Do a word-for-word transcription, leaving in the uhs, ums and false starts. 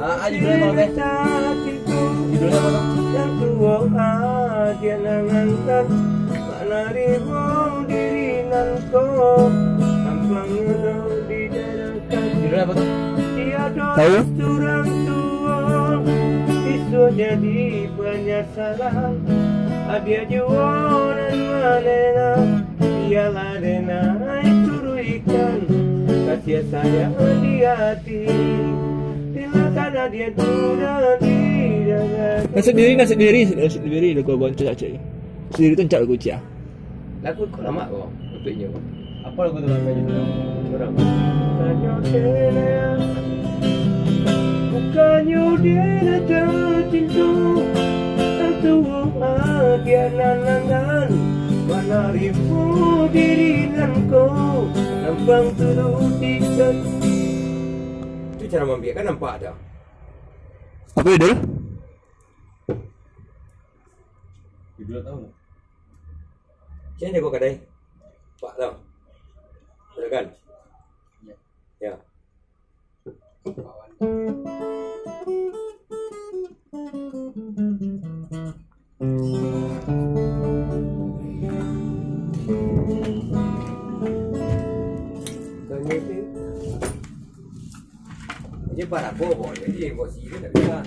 Ah, ah, judulnya apa, Bang? Judulnya apa, Bang? Nan tuo adiak nan angan, manarimo diri nan ko, tampang nyo di dalam. Judulnya apa, Bang? Tahu? Surang tuo, iso jadi banyak salah. Adiak juo nan manena, bialah denai turuikan, kasiah sayang di ati. Bilakan adiak duda di dada. Nasib diri, nasib diri, nasib diri, lagu Abang Cak Cak. Sendiri tu Cak lagu Cak. Lagu ko lamak ko, untuak inyo. Apa lagu tu, Bang? Surang. Tanyo denai, bukannyo denai tacinto, nan tuo adiak nan angan, manarimo diri nan ko, tampang turuikan. Tu caro mambiakkan nampak tu. Apa judul? Judul tahu nggak? Cek jago kadai. Pak tau. Silakan. Ya. Ya. Bukannya itu. Ini para bobo, jadi emosi itu tak bisa.